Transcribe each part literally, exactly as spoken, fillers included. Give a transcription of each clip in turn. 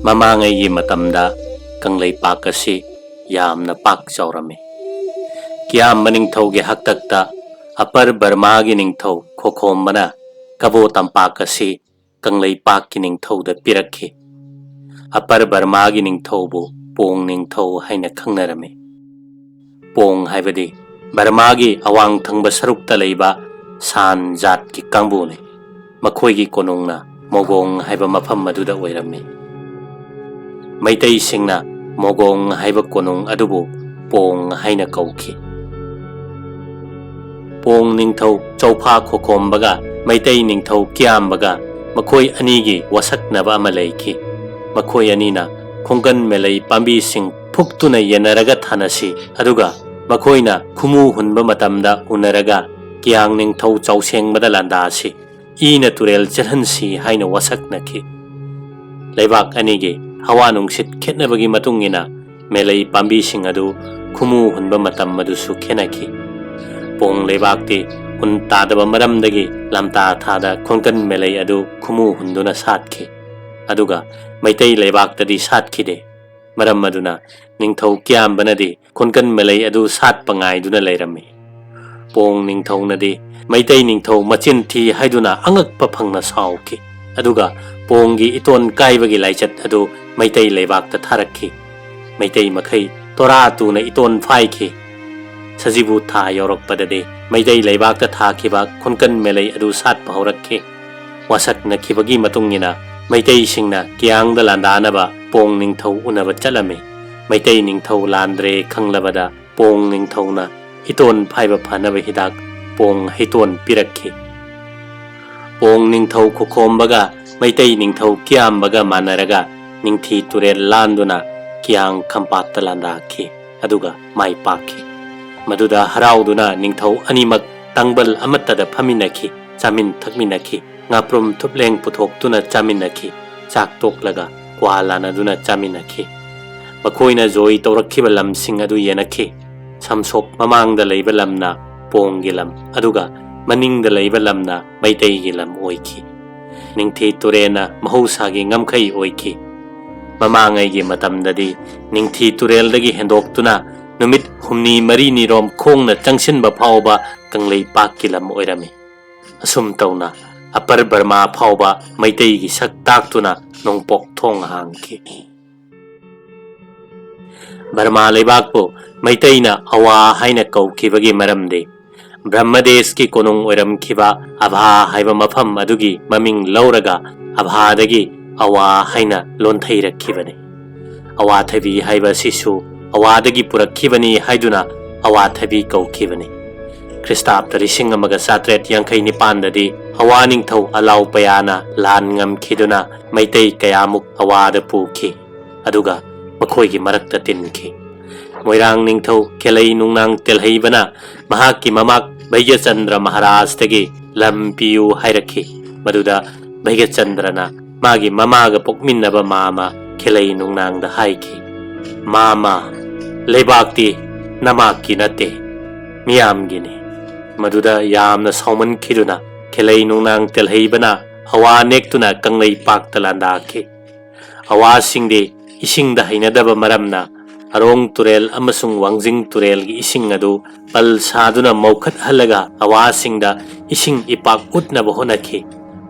ꯃꯃꯥꯡꯉꯩꯒꯤ ꯃꯇꯝꯗ ꯀꯪꯂꯩꯄꯥꯛ ꯑꯁꯤ ꯌꯥꯝꯅ ꯄꯥꯛ ꯆꯥꯎꯔꯝꯃꯤ꯫ ꯀꯤꯌꯥꯝꯕ ꯅꯤꯡꯊꯧꯒꯤ ꯍꯥꯛꯇꯛꯇ ꯑꯄꯔ ꯕꯔꯃꯥꯒꯤ ꯅꯤꯡꯊꯧ ꯈꯣꯈꯣꯝꯕꯅ ꯀꯕꯣ ꯇꯝꯄꯥꯛ ꯑꯁꯤ ꯀꯪꯂꯩꯄꯥꯛꯀꯤ ꯅꯤꯡꯊꯧꯗ ꯄꯤꯔꯛꯈꯤ꯫ ꯑꯄꯔ ꯕꯔꯃꯥꯒꯤ ꯅꯤꯡꯊꯧꯕꯨ ꯄꯣꯡ ꯅꯤꯡꯊꯧ ꯍꯥꯏꯅ ꯈꯪꯅꯔꯝꯃꯤ꯫ ꯄꯣꯡ ꯍꯥꯏꯕꯗꯤ ꯕꯔꯃꯥꯒꯤ ꯑꯋꯥꯡ ꯊꯪꯕ ꯁꯔꯨꯛꯇ ꯂꯩꯕ ꯁꯥꯟ ꯖꯥꯠꯀꯤ ꯀꯥꯡꯕꯨꯅꯤ꯫ ꯃꯈꯣꯏꯒꯤ ꯀꯣꯅꯨꯡꯅ ꯃꯣꯒꯣꯡ ꯍꯥꯏꯕ ꯃꯐꯝ ꯑꯗꯨꯗ ꯑꯣꯏꯔꯝꯃꯤ꯫ ꯃꯩꯇꯩꯁꯤꯡꯅ ꯃꯣꯒꯣꯡ ꯍꯥꯏꯕ ꯀꯣꯅꯨꯡ ꯑꯗꯨꯕꯨ ꯄꯣꯡ ꯍꯥꯏꯅ ꯀꯧꯈꯤ꯫ ꯄꯣꯡ ꯅꯤꯡꯊꯧ ꯆꯧꯐꯥ ꯈꯣꯈꯣꯝꯕꯒ ꯃꯩꯇꯩ ꯅꯤꯡꯊꯧ ꯀꯤꯌꯥꯝꯕꯒ ꯃꯈꯣꯏ ꯑꯅꯤꯒꯤ ꯋꯥꯁꯛꯅꯕ ꯑꯃ ꯂꯩꯈꯤ꯫ ꯃꯈꯣꯏ ꯑꯅꯤꯅ ꯈꯣꯡꯒꯟ ꯃꯦꯂꯩ ꯄꯥꯝꯕꯤꯁꯤꯡ ꯐꯨꯛꯇꯨꯅ ꯌꯦꯟꯅꯔꯒ ꯊꯥꯅꯁꯤ, ꯑꯗꯨꯒ ꯃꯈꯣꯏꯅ ꯈꯨꯃꯨ ꯍꯨꯟꯕ ꯃꯇꯝꯗ ꯎꯅꯔꯒ ꯀꯤꯌꯥꯡ ꯅꯤꯡꯊꯧ ꯆꯥꯎꯁꯦꯡꯕꯗ ꯂꯥꯟꯗꯥꯁꯤ, ꯏꯅ ꯇꯨꯔꯦꯜ ꯆꯦꯜꯍꯟꯁꯤ ꯍꯥꯏꯅ ꯋꯥꯁꯛꯅꯈꯤ꯫ ꯂꯩꯕꯥꯛ ꯑꯅꯤꯒꯤ ꯍꯋꯥ ꯅꯨꯡꯁꯤꯠ ꯈꯦꯠꯅꯕꯒꯤ ꯃꯇꯨꯡ ꯏꯟꯅ ꯃꯦꯂꯩ ꯄꯥꯝꯕꯤꯁꯤꯡ ꯑꯗꯨ ꯈꯨꯃꯨ ꯍꯨꯟꯕ ꯃꯇꯝ ꯑꯗꯨꯁꯨ ꯈꯦꯠꯅꯈꯤ꯫ ꯄꯣꯡ ꯂꯩꯕꯥꯛꯇꯤ ꯎꯟ ꯇꯥꯗꯕ ꯃꯔꯝꯗꯒꯤ ꯂꯝꯇꯥ ꯊꯥꯗ ꯈꯣꯟꯀꯟ ꯃꯦꯂꯩ ꯑꯗꯨ ꯈꯨꯃꯨ ꯍꯨꯟꯗꯨꯅ ꯁꯥꯠꯈꯤ꯫ ꯑꯗꯨꯒ ꯃꯩꯇꯩ ꯂꯩꯕꯥꯛꯇꯗꯤ ꯁꯥꯠꯈꯤꯗꯦ꯫ ꯃꯔꯝ ꯑꯗꯨꯅ ꯅꯤꯡꯊꯧ ꯀꯤꯌꯥꯝꯕꯅꯗꯤ ꯈꯣꯟꯀꯟ ꯃꯦꯂꯩ ꯑꯗꯨ ꯁꯥꯠꯄ ꯉꯥꯏꯗꯨꯅ ꯂꯩꯔꯝꯃꯤ꯫ ꯄꯣꯡ ꯅꯤꯡꯊꯧꯅꯗꯤ ꯃꯩꯇꯩ ꯅꯤꯡꯊꯧ ꯃꯆꯤꯟ ꯊꯤ ꯍꯥꯏꯗꯨꯅ ꯑꯉꯛꯄ ꯐꯪꯅ ꯁꯥꯎꯈꯤ꯫ ꯑꯗꯨꯒ ꯄꯣꯡꯒꯤ ꯏꯇꯣꯟ ꯀꯥꯏꯕꯒꯤ ꯂꯥꯏꯆꯠ ꯑꯗꯨ ꯃꯩꯇꯩ ꯂꯩꯕꯥꯛꯇ ꯊꯥꯔꯛꯈꯤ꯫ ꯃꯩꯇꯩ ꯃꯈꯩ ꯇꯣꯔꯥ ꯇꯨꯅ ꯏꯇꯣꯟ ꯐꯥꯏꯈꯤ꯫ ꯁꯖꯤꯕꯨ ꯊꯥ ꯌꯧꯔꯛꯄꯗꯗꯤ ꯃꯩꯇꯩ ꯂꯩꯕꯥꯛꯇ ꯊꯥꯈꯤꯕ ꯈꯣꯟꯀꯟ ꯃꯦꯂꯩ ꯑꯗꯨ ꯁꯥꯠꯄ ꯍꯧꯔꯛꯈꯤ꯫ ꯋꯥꯁꯛꯅꯈꯤꯕꯒꯤ ꯃꯇꯨꯡ ꯏꯟꯅ ꯃꯩꯇꯩꯁꯤꯡꯅ ꯀꯤꯌꯥꯡꯗ ꯂꯥꯟꯗꯥꯅꯕ ꯄꯣꯡ ꯅꯤꯡꯊꯧ ꯎꯅꯕ ꯆꯠꯂꯝꯃꯤ꯫ ꯃꯩꯇꯩ ꯅꯤꯡꯊꯧ ꯂꯥꯟꯗ꯭ꯔꯦ ꯈꯪꯂꯕꯗ ꯄꯣꯡ ꯅꯤꯡꯊꯧꯅ ꯏꯇꯣꯟ ꯐꯥꯏꯕ ꯐꯅꯕ ꯍꯤꯗꯥꯛ ꯄꯣꯡ ꯍꯩꯇꯣꯟ ꯄꯤꯔꯛꯈꯤ꯫ ꯄꯣꯡ ꯅꯤꯡꯊꯧ ꯈꯨꯈꯣꯝꯕꯒ ꯃꯩꯇꯩ ꯅꯤꯡꯊꯧ ꯀꯤꯌꯥꯝꯕꯒ ꯃꯥꯟꯅꯔꯒ ꯅꯤꯡꯊꯤ ꯇꯨꯔꯦꯜ ꯂꯥꯟꯗꯨꯅ ꯀꯤꯌꯥꯡ ꯈꯝꯄꯥꯠꯇ ꯂꯥꯟꯗꯥꯈꯤ, ꯑꯗꯨꯒ ꯃꯥꯏ ꯄꯥꯛꯈꯤ꯫ ꯃꯗꯨꯗ ꯍꯔꯥꯎꯗꯨꯅ ꯅꯤꯡꯊꯧ ꯑꯅꯤꯃꯛ ꯇꯥꯡꯕꯜ ꯑꯃꯠꯇꯗ ꯐꯝꯃꯤꯟꯅꯈꯤ, ꯆꯥꯃꯤꯟ ꯊꯛꯃꯤꯟꯅꯈꯤ꯫ ꯉꯥꯄ꯭ꯔꯨꯝ ꯊꯨꯞꯂꯦꯡ ꯄꯨꯊꯣꯛꯇꯨꯅ ꯆꯥꯃꯤꯟꯅꯈꯤ꯫ ꯆꯥꯛ ꯇꯣꯛꯂꯒ ꯀ꯭ꯋꯥ ꯂꯥꯟꯅꯗꯨꯅ ꯆꯥꯃꯤꯟꯅꯈꯤ꯫ ꯃꯈꯣꯏꯅ ꯖꯣꯏ ꯇꯧꯔꯛꯈꯤꯕ ꯂꯝꯁꯤꯡ ꯑꯗꯨ ꯌꯦꯟꯅꯈꯤ꯫ ꯁꯝꯁꯣꯛ ꯃꯃꯥꯡꯗ ꯂꯩꯕ ꯂꯝꯅ ꯄꯣꯡꯒꯤ ꯂꯝ, ꯑꯗꯨꯒ ꯃꯅꯤꯡꯗ ꯂꯩꯕ ꯂꯝꯅ ꯃꯩꯇꯩꯒꯤ ꯂꯝ ꯑꯣꯏꯈꯤ꯫ ꯅꯤꯡꯊꯤ ꯇꯨꯔꯦꯟꯅ ꯃꯍꯧꯁꯥꯒꯤ ꯉꯝꯈꯩ ꯑꯣꯏꯈꯤ꯫ ꯃꯃꯥꯡꯉꯩꯒꯤ ꯃꯇꯝꯗꯗꯤ ꯅꯤꯡꯊꯤ ꯇꯨꯔꯦꯜꯗꯒꯤ ꯍꯦꯟꯗꯣꯛꯇꯨꯅ ꯅꯨꯃꯤꯠ ꯍꯨꯝꯅꯤ ꯃꯔꯤꯅꯤꯔꯣꯝ ꯈꯣꯡꯅ ꯆꯪꯁꯤꯟꯕ ꯐꯥꯎꯕ ꯀꯪꯂꯩꯄꯥꯛꯀꯤ ꯂꯝ ꯑꯣꯏꯔꯝꯃꯤ꯫ ꯑꯁꯨꯝ ꯇꯧꯅ ꯑꯄꯔ ꯕꯔꯃꯥ ꯐꯥꯎꯕ ꯃꯩꯇꯩꯒꯤ ꯁꯛ ꯇꯥꯛꯇꯨꯅ ꯅꯣꯡꯄꯣꯛ ꯊꯣꯡ ꯍꯥꯡꯈꯤ꯫ ꯕꯔꯃꯥ ꯂꯩꯕꯥꯛꯄꯨ ꯃꯩꯇꯩꯅ ꯑꯋꯥ ꯍꯥꯏꯅ ꯀꯧꯈꯤꯕꯒꯤ ꯃꯔꯝꯗꯤ ꯕ꯭ꯔꯍꯃꯗꯦꯁꯀꯤ ꯀꯣꯅꯨꯡ ꯑꯣꯏꯔꯝꯈꯤꯕ ꯑꯚꯥ ꯍꯥꯏꯕ ꯃꯐꯝ ꯑꯗꯨꯒꯤ ꯃꯃꯤꯡ ꯂꯧꯔꯒ ꯑꯚꯥꯗꯒꯤ ꯑꯋꯥ ꯍꯥꯏꯅ ꯂꯣꯟꯊꯩꯔꯛꯈꯤꯕꯅꯤ꯫ ꯑꯋꯥꯊꯕꯤ ꯍꯥꯏꯕ ꯑꯁꯤꯁꯨ ꯑꯋꯥꯗꯒꯤ ꯄꯨꯔꯛꯈꯤꯕꯅꯤ ꯍꯥꯏꯗꯨꯅ ꯑꯋꯥꯊꯕꯤ ꯀꯧꯈꯤꯕꯅꯤ꯫ ꯈ꯭ꯔꯤꯁꯇꯥꯕꯗ ꯂꯤꯁꯤꯡ ꯑꯃꯒ ꯆꯥꯇ꯭ꯔꯦꯠ ꯌꯥꯡꯈꯩ ꯅꯤꯄꯥꯟꯗꯗꯤ ꯑꯋꯥ ꯅꯤꯡꯊꯧ ꯑꯂꯥꯎꯄꯌꯥꯅ ꯂꯥꯟ ꯉꯝꯈꯤꯗꯨꯅ ꯃꯩꯇꯩ ꯀꯌꯥꯃꯨꯛ ꯑꯋꯥꯗ ꯄꯨꯈꯤ꯫ ꯑꯗꯨꯒ ꯃꯈꯣꯏꯒꯤ ꯃꯔꯛꯇ ꯇꯤꯟꯈꯤ꯫ ꯃꯣꯏꯔꯥꯡ ꯅꯤꯡꯊꯧ ꯈꯦꯂꯩ ꯅꯨꯡꯅꯥꯡ ꯇꯦꯜꯍꯩꯕꯅ ꯃꯍꯥꯛꯀꯤ ꯃꯃꯥꯛ ꯚꯩꯒ꯭ꯌꯆꯟꯗ꯭ꯔ ꯃꯍꯥꯔꯥꯖꯇꯒꯤ ꯂꯝ ꯄꯤꯌꯨ ꯍꯥꯏꯔꯛꯈꯤ꯫ ꯃꯗꯨꯗ ꯚꯩꯒ꯭ꯌꯆꯟꯗ꯭ꯔꯅ ꯃꯥꯒꯤ ꯃꯃꯥꯒ ꯄꯣꯛꯃꯤꯟꯅꯕ ꯃꯥꯃ ꯈꯦꯂꯩ ꯅꯨꯡꯅꯥꯡꯗ ꯍꯥꯏꯈꯤ, "ꯃꯥꯃ, ꯂꯩꯕꯥꯛꯇꯤ ꯅꯃꯥꯛꯀꯤ ꯅꯠꯇꯦ, ꯃꯤꯌꯥꯝꯒꯤꯅꯤ"꯫ ꯃꯗꯨꯗ ꯌꯥꯝꯅ ꯁꯥꯎꯃꯟꯈꯤꯗꯨꯅ ꯈꯦꯂꯩ ꯅꯨꯡꯅꯥꯡ ꯇꯦꯜꯍꯩꯕꯅ ꯑꯋꯥ ꯅꯦꯛꯇꯨꯅ ꯀꯪꯂꯩꯄꯥꯛꯇ ꯂꯥꯟꯗꯥꯈꯤ꯫ ꯑꯋꯥꯁꯤꯡꯗꯤ ꯏꯁꯤꯡꯗ ꯍꯩꯅꯗꯕ ꯃꯔꯝꯅ ꯑꯔꯣꯡ ꯇꯨꯔꯦꯜ ꯑꯃꯁꯨꯡ ꯋꯥꯡꯖꯤꯡ ꯇꯨꯔꯦꯜꯒꯤ ꯏꯁꯤꯡ ꯑꯗꯨ ꯄꯜ ꯁꯥꯗꯨꯅ ꯃꯧꯈꯠꯍꯜꯂꯒ ꯑꯋꯥꯁꯤꯡꯗ ꯏꯁꯤꯡ ꯏꯄꯥꯛ ꯎꯠꯅꯕ ꯍꯣꯠꯅꯈꯤ꯫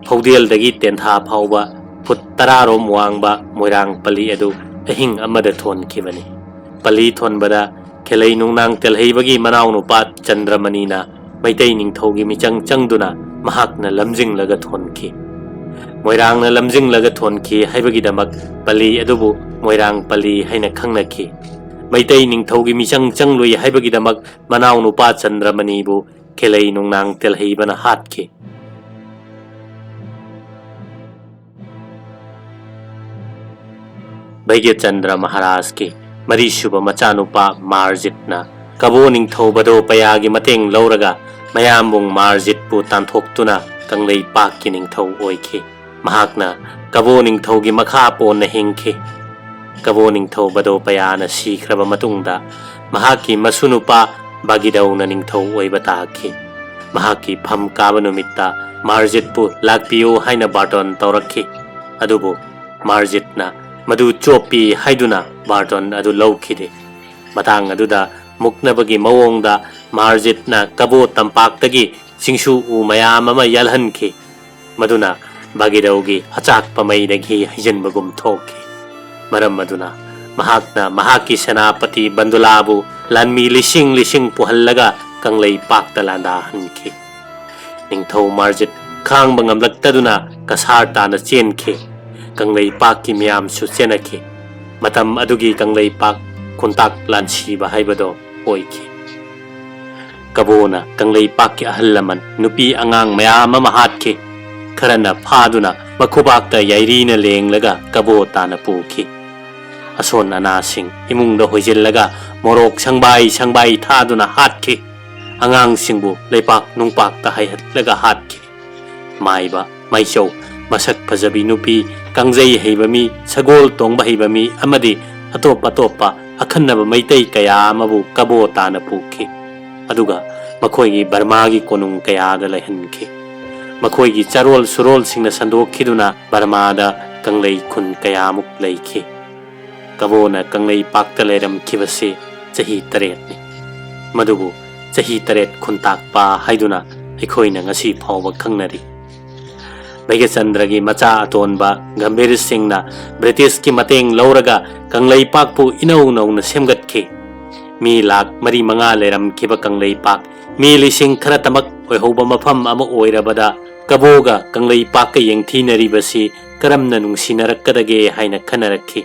ꯐꯧꯗꯦꯜꯗꯒꯤ ꯇꯦꯟꯊꯥ ꯐꯥꯎꯕ ꯐꯨꯠ ꯇꯔꯥꯔꯣꯝ ꯋꯥꯡꯕ ꯃꯣꯏꯔꯥꯡ ꯄꯜꯂꯤ ꯑꯗꯨ ꯑꯍꯤꯡ ꯑꯃꯗ ꯊꯣꯟꯈꯤꯕꯅꯤ꯫ ꯄꯜꯂꯤ ꯊꯣꯟꯕꯗ ꯈꯦꯂꯩ ꯅꯨꯡꯅꯥꯡ ꯇꯦꯜꯍꯩꯕꯒꯤ ꯃꯅꯥꯎꯅꯨꯄꯥ ꯆꯟꯗ꯭ꯔꯃꯅꯤꯅ ꯃꯩꯇꯩ ꯅꯤꯡꯊꯧꯒꯤ ꯃꯤꯆꯪ ꯆꯪꯗꯨꯅ ꯃꯍꯥꯛꯅ ꯂꯝꯖꯤꯡꯂꯒ ꯊꯣꯟꯈꯤ꯫ ꯃꯣꯏꯔꯥꯡꯅ ꯂꯝꯖꯤꯡꯂꯒ ꯊꯣꯟꯈꯤ ꯍꯥꯏꯕꯒꯤꯗꯃꯛ ꯄꯜꯂꯤ ꯑꯗꯨꯕꯨ ꯃꯣꯏꯔꯥꯡ ꯄꯜꯂꯤ ꯍꯥꯏꯅ ꯈꯪꯅꯈꯤ꯫ ꯃꯩꯇꯩ ꯅꯤꯡꯊꯧꯒꯤ ꯃꯤꯆꯪ ꯆꯪꯂꯨꯏ ꯍꯥꯏꯕꯒꯤꯗꯃꯛ ꯃꯅꯥꯎꯅꯨꯄꯥ ꯆꯟꯗ꯭ꯔꯃꯅꯤꯕꯨ ꯈꯦꯂꯩ ꯅꯨꯡꯅꯥꯡ ꯇꯦꯜꯍꯩꯕꯅ ꯍꯥꯠꯈꯤ꯫ ꯚꯩꯒ꯭ꯌꯆꯟꯗ꯭ꯔ ꯃꯍꯥꯔꯥꯖꯀꯤ ꯃꯔꯤꯁꯨꯕ ꯃꯆꯥꯅꯨꯄꯥ ꯃꯥꯔꯖꯤꯠꯅ ꯀꯕꯣ ꯅꯤꯡꯊꯧ ꯕꯗꯣꯄꯌꯥꯒꯤ ꯃꯇꯦꯡ ꯂꯧꯔꯒ ꯃꯌꯥꯝꯕꯨꯡ ꯃꯥꯔꯖꯤꯠꯄꯨ ꯇꯥꯟꯊꯣꯛꯇꯨꯅ ꯀꯪꯂꯩꯄꯥꯛꯀꯤ ꯅꯤꯡꯊꯧ ꯑꯣꯏꯈꯤ꯫ ꯃꯍꯥꯛꯅ ꯀꯕꯣ ꯅꯤꯡꯊꯧꯒꯤ ꯃꯈꯥ ꯄꯣꯟꯅ ꯍꯤꯡꯈꯤ꯫ ꯀꯕꯣ ꯅꯤꯡꯊꯧ ꯕꯗꯣꯄꯌꯥꯅ ꯁꯤꯈ꯭ꯔꯕ ꯃꯇꯨꯡꯗ ꯃꯍꯥꯛꯀꯤ ꯃꯁꯨꯅꯨꯄꯥ ꯕꯥꯒꯤꯗꯧꯅ ꯅꯤꯡꯊꯧ ꯑꯣꯏꯕ ꯇꯥꯈꯤ꯫ ꯃꯍꯥꯛꯀꯤ ꯐꯝ ꯀꯥꯕ ꯅꯨꯃꯤꯠꯇ ꯃꯥꯔꯖꯤꯠꯄꯨ ꯂꯥꯛꯄꯤꯌꯨ ꯍꯥꯏꯅ ꯕꯥꯔꯇꯣꯟ ꯇꯧꯔꯛꯈꯤ꯫ ꯑꯗꯨꯕꯨ ꯃꯥꯔꯖꯤꯠꯅ ꯃꯗꯨ ꯆꯣꯞꯄꯤ ꯍꯥꯏꯗꯨꯅ ꯕꯥꯔꯇꯣꯟ ꯑꯗꯨ ꯂꯧꯈꯤꯗꯦ꯫ ꯃꯇꯥꯡ ꯑꯗꯨꯗ ꯃꯨꯛꯅꯕꯒꯤ ꯃꯑꯣꯡꯗ ꯃꯥꯔꯖꯤꯠꯅ ꯀꯕꯣ ꯇꯝꯄꯥꯛꯇꯒꯤ ꯆꯤꯡꯁꯨ ꯎ ꯃꯌꯥꯝ ꯑꯃ ꯌꯥꯜꯍꯟꯈꯤ, ꯃꯗꯨꯅ ꯚꯥꯒꯤꯔꯧꯒꯤ ꯑꯆꯥꯛꯄ ꯃꯩꯗꯒꯤ ꯍꯩꯖꯤꯟꯕꯒꯨꯝ ꯊꯣꯛꯈꯤ꯫ ꯃꯔꯝ ꯑꯗꯨꯅ ꯃꯍꯥꯛꯅ ꯃꯍꯥꯛꯀꯤ ꯁꯦꯅꯥꯄꯇꯤ ꯕꯟꯗꯨꯂꯥꯕꯨ ꯂꯥꯟꯃꯤ ꯂꯤꯁꯤꯡ ꯂꯤꯁꯤꯡ ꯄꯨꯍꯜꯂꯒ ꯀꯪꯂꯩꯄꯥꯛꯇ ꯂꯥꯟꯗꯥꯍꯟꯈꯤ꯫ ꯅꯤꯡꯊꯧ ꯃꯥꯔꯖꯤꯠ ꯈꯥꯡꯕ ꯉꯝꯂꯛꯇꯗꯨꯅ ꯀꯁꯥꯔ ꯇꯥꯅ ꯆꯦꯟꯈꯤ꯫ ꯀꯪꯂꯩꯄꯥꯛꯀꯤ ꯃꯤꯌꯥꯝꯁꯨ ꯆꯦꯟꯅꯈꯤ꯫ ꯃꯇꯝ ꯑꯗꯨꯒꯤ ꯀꯪꯂꯩꯄꯥꯛ ꯈꯨꯟꯇꯥꯛ ꯂꯥꯟꯁꯤꯕ ꯍꯥꯏꯕꯗꯣ ꯑꯣꯏꯈꯤ꯫ ꯀꯕꯣꯅ ꯀꯪꯂꯩꯄꯥꯛꯀꯤ ꯑꯍꯜ ꯂꯃꯟ, ꯅꯨꯄꯤ ꯑꯉꯥꯡ ꯃꯌꯥꯝ ꯑꯃ ꯍꯥꯠꯈꯤ꯫ ꯈꯔꯅ ꯐꯥꯗꯨꯅ ꯃꯈꯨꯕꯥꯛꯇ ꯌꯥꯏꯔꯤꯅ ꯂꯦꯡꯂꯒ ꯀꯕꯣ ꯇꯥꯅ ꯄꯨꯈꯤ꯫ ꯑꯁꯣꯟ ꯑꯅꯥꯁꯤꯡ ꯏꯃꯨꯡꯗ ꯍꯣꯏꯖꯤꯜꯂꯒ ꯃꯣꯔꯣꯛ ꯁꯪꯕꯥꯏ ꯁꯪꯕꯥꯏ ꯊꯥꯗꯨꯅ ꯍꯥꯠꯈꯤ꯫ ꯑꯉꯥꯡꯁꯤꯡꯕꯨ ꯂꯩꯄꯥꯛ ꯅꯨꯡꯄꯥꯛꯇ ꯍꯥꯏꯍꯠꯂꯒ ꯍꯥꯠꯈꯤ꯫ ꯃꯥꯏꯕ, ꯃꯥꯏꯆꯧ, ꯃꯁꯛ ꯐꯖꯕꯤ ꯅꯨꯄꯤ, ꯀꯥꯡꯖꯩ ꯍꯩꯕ ꯃꯤ, ꯁꯒꯣꯜ ꯇꯣꯡꯕ ꯍꯩꯕ ꯃꯤ ꯑꯃꯗꯤ ꯑꯇꯣꯞ ꯑꯇꯣꯞꯄ ꯑꯈꯟꯅꯕ ꯃꯩꯇꯩ ꯀꯌꯥ ꯑꯃꯕꯨ ꯀꯕꯣ ꯇꯥꯅ ꯄꯨꯈꯤ꯫ ꯑꯗꯨꯒ ꯃꯈꯣꯏꯒꯤ ꯕꯔꯃꯥꯒꯤ ꯀꯣꯅꯨꯡ ꯀꯌꯥꯗ ꯂꯩꯍꯟꯈꯤ꯫ ꯃꯈꯣꯏꯒꯤ ꯆꯥꯔꯣꯜ ꯁꯨꯔꯣꯜꯁꯤꯡꯅ ꯁꯟꯗꯣꯛꯈꯤꯗꯨꯅ ꯕꯔꯃꯥꯗ ꯀꯪꯂꯩ ꯈꯨꯟ ꯀꯌꯥꯃꯨꯛ ꯂꯩꯈꯤ꯫ ꯀꯕꯣꯅ ꯀꯪꯂꯩꯄꯥꯛꯇ ꯂꯩꯔꯝꯈꯤꯕꯁꯤ ꯆꯍꯤ ꯇꯔꯦꯠꯅꯤ꯫ ꯃꯗꯨꯕꯨ ꯆꯍꯤ ꯇꯔꯦꯠ ꯈꯨꯟꯇꯥꯛꯄ ꯍꯥꯏꯗꯨꯅ ꯑꯩꯈꯣꯏꯅ ꯉꯁꯤ ꯐꯥꯎꯕ ꯈꯪꯅꯔꯤ꯫ ꯚꯩꯒꯆꯟꯗ꯭ꯔꯒꯤ ꯃꯆꯥ ꯑꯇꯣꯟꯕ ꯒꯝꯚꯤꯔ ꯁꯤꯡꯅ ꯕ꯭ꯔꯤꯇꯤꯁꯀꯤ ꯃꯇꯦꯡ ꯂꯧꯔꯒ ꯀꯪꯂꯩꯄꯥꯛꯄꯨ ꯏꯅꯧ ꯅꯧꯅ ꯁꯦꯝꯒꯠꯈꯤ꯫ ꯃꯤ ꯂꯥꯈ ꯃꯔꯤ ꯃꯉꯥ ꯂꯩꯔꯝꯈꯤꯕ ꯀꯪꯂꯩꯄꯥꯛ ꯃꯤ ꯂꯤꯁꯤꯡ ꯈꯔꯇꯃꯛ ꯑꯣꯏꯍꯧꯕ ꯃꯐꯝ ꯑꯃ ꯑꯣꯏꯔꯕꯗ ꯀꯕꯣꯒ ꯀꯪꯂꯩꯄꯥꯛꯀ ꯌꯦꯡꯊꯤꯅꯔꯤꯕꯁꯤ ꯀꯔꯝꯅ ꯅꯨꯡꯁꯤꯅꯔꯛꯀꯗꯒꯦ ꯍꯥꯏꯅ ꯈꯟꯅꯔꯛꯈꯤ꯫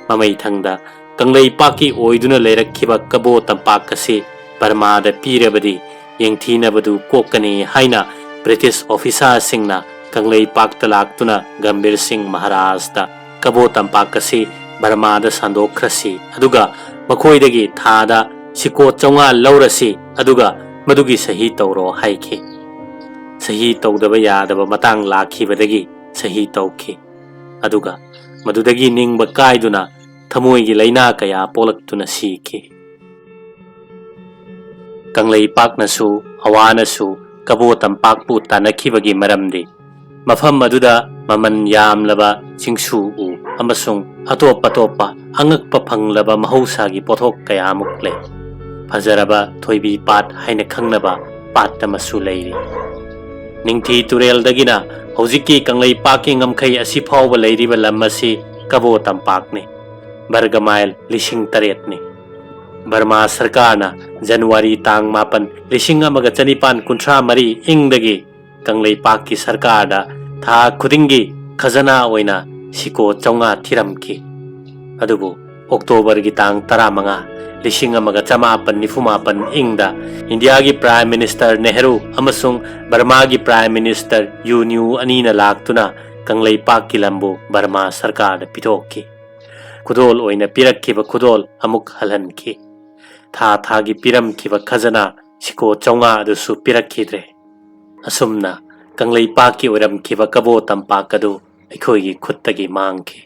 ꯃꯃꯩꯊꯪꯗ ꯀꯪꯂꯩꯄꯥꯛꯀꯤ ꯑꯣꯏꯗꯨꯅ ꯂꯩꯔꯛꯈꯤꯕ ꯀꯕꯣ ꯇꯝꯄꯥꯛ ꯑꯁꯤ ꯕꯔꯃꯥꯗ ꯄꯤꯔꯕꯗꯤ ꯌꯦꯡꯊꯤꯅꯕꯗꯨ ꯀꯣꯛꯀꯅꯤ ꯍꯥꯏꯅ ꯕ꯭ꯔꯤꯇꯤꯁ ꯑꯣꯐꯤꯁꯥꯔꯁꯤꯡꯅ ꯀꯪꯂꯩꯄꯥꯛꯇ ꯂꯥꯛꯇꯨꯅ ꯒꯝꯚꯤꯔ ꯁꯤꯡ ꯃꯍꯥꯔꯥꯖꯇ ꯀꯕꯣ ꯇꯝꯄꯥꯛ ꯑꯁꯤ ꯕꯔꯃꯥꯗ ꯁꯟꯗꯣꯛꯈ꯭ꯔꯁꯤ, ꯑꯗꯨꯒ ꯃꯈꯣꯏꯗꯒꯤ ꯊꯥꯗ ꯁꯤꯀꯣ ꯆꯥꯝꯃꯉꯥ ꯂꯧꯔꯁꯤ, ꯑꯗꯨꯒ ꯃꯗꯨꯒꯤ ꯁꯍꯤ ꯇꯧꯔꯣ ꯍꯥꯏꯈꯤ꯫ ꯁꯍꯤ ꯇꯧꯗꯕ ꯌꯥꯗꯕ ꯃꯇꯥꯡ ꯂꯥꯛꯈꯤꯕꯗꯒꯤ ꯁꯍꯤ ꯇꯧꯈꯤ꯫ ꯑꯗꯨꯒ ꯃꯗꯨꯗꯒꯤ ꯅꯤꯡꯕ ꯀꯥꯏꯗꯨꯅ ꯊꯃꯣꯏꯒꯤ ꯂꯥꯏꯅꯥ ꯀꯌꯥ ꯄꯣꯛꯂꯛꯇꯨꯅ ꯁꯤꯈꯤ꯫ ꯀꯪꯂꯩꯄꯥꯛꯅꯁꯨ ꯍꯋꯥꯅꯁꯨ ꯀꯕꯣ ꯇꯝꯄꯥꯛꯄꯨ ꯇꯥꯟꯅꯈꯤꯕꯒꯤ ꯃꯔꯝꯗꯤ ꯃꯐꯝ ꯑꯗꯨꯗ ꯃꯃꯜ ꯌꯥꯝꯂꯕ ꯆꯤꯡꯁꯨ ꯎ ꯑꯃꯁꯨꯡ ꯑꯇꯣꯞ ꯑꯇꯣꯞꯄ ꯑꯉꯛꯄ ꯐꯪꯂꯕ ꯃꯍꯧꯁꯥꯒꯤ ꯄꯣꯠꯊꯣꯛ ꯀꯌꯥꯃꯨꯛ ꯂꯩ꯫ ꯐꯖꯔꯕ ꯊꯣꯏꯕꯤ ꯄꯥꯠ ꯍꯥꯏꯅ ꯈꯪꯅꯕ ꯄꯥꯠ ꯑꯃꯁꯨ ꯂꯩꯔꯤ꯫ ꯅꯤꯡꯊꯤ ꯇꯨꯔꯦꯜꯗꯒꯤꯅ ꯍꯧꯖꯤꯛꯀꯤ ꯀꯪꯂꯩꯄꯥꯛꯀꯤ ꯉꯝꯈꯩ ꯑꯁꯤ ꯐꯥꯎꯕ ꯂꯩꯔꯤꯕ ꯂꯝ ꯑꯁꯤ ꯀꯕꯣ ꯇꯝꯄꯥꯛꯅꯤ꯫ ꯕꯔꯒ ꯃꯥꯏꯜ ꯂꯤꯁꯤꯡ ꯇꯔꯦꯠꯅꯤ꯫ ꯕꯔꯃꯥ ꯁꯔꯀꯥꯔꯅ ꯖꯅꯋꯥꯔꯤ ꯇꯥꯡ ꯃꯥꯄꯟ, ꯂꯤꯁꯤꯡ ꯑꯃꯒ ꯆꯅꯤꯄꯥꯟ ꯀꯨꯟꯊ꯭ꯔꯥ ꯃꯔꯤ ꯏꯪꯗꯒꯤ ꯀꯪꯂꯩꯄꯥꯛꯀꯤ ꯁꯔꯀꯥꯔꯗ ꯊꯥ ꯈꯨꯗꯤꯡꯒꯤ ꯈꯖꯅꯥ ꯑꯣꯏꯅ ꯁꯤꯀꯣ ꯆꯥꯝꯃꯉꯥ ꯊꯤꯔꯝꯈꯤ꯫ ꯑꯗꯨꯕꯨ ꯑꯣꯛꯇꯣꯕꯔꯒꯤ ꯇꯥꯡ ꯇꯔꯥꯃꯉꯥ, ꯂꯤꯁꯤꯡ ꯑꯃꯒ ꯆꯃꯥꯄꯟ ꯅꯤꯐꯨ ꯃꯥꯄꯟ ꯏꯪꯗ ꯏꯟꯗꯤꯌꯥꯒꯤ ꯄ꯭ꯔꯥꯏꯝ ꯃꯤꯅꯤꯁꯇꯔ ꯅꯦꯍꯔꯨ ꯑꯃꯁꯨꯡ ꯕꯔꯃꯥꯒꯤ ꯄ꯭ꯔꯥꯏꯝ ꯃꯤꯅꯤꯁꯇꯔ ꯌꯨ ꯅ꯭ꯌꯨ ꯑꯅꯤꯅ ꯂꯥꯛꯇꯨꯅ ꯀꯪꯂꯩꯄꯥꯛꯀꯤ ꯂꯝꯕꯨ ꯕꯔꯃꯥ ꯁꯔꯀꯥꯔꯗ ꯄꯤꯊꯣꯛꯈꯤ꯫ ꯈꯨꯗꯣꯜ ꯑꯣꯏꯅ ꯄꯤꯔꯛꯈꯤꯕ ꯈꯨꯗꯣꯜ ꯑꯃꯨꯛ ꯍꯜꯍꯟꯈꯤ꯫ ꯊꯥ ꯊꯥꯒꯤ ꯄꯤꯔꯝꯈꯤꯕ ꯈꯖꯅꯥ ꯁꯤꯀꯣ ꯆꯥꯝꯃꯉꯥ ꯑꯗꯨꯁꯨ ꯄꯤꯔꯛꯈꯤꯗ꯭ꯔꯦ꯫ ꯑꯁꯨꯝꯅ ꯀꯪꯂꯩꯄꯥꯛꯀꯤ ꯑꯣꯏꯔꯝꯈꯤꯕ ꯀꯕꯣ ꯇꯝꯄꯥꯛ ꯑꯗꯨ ꯑꯩꯈꯣꯏꯒꯤ ꯈꯨꯠꯇꯒꯤ ꯃꯥꯡꯈꯤ꯫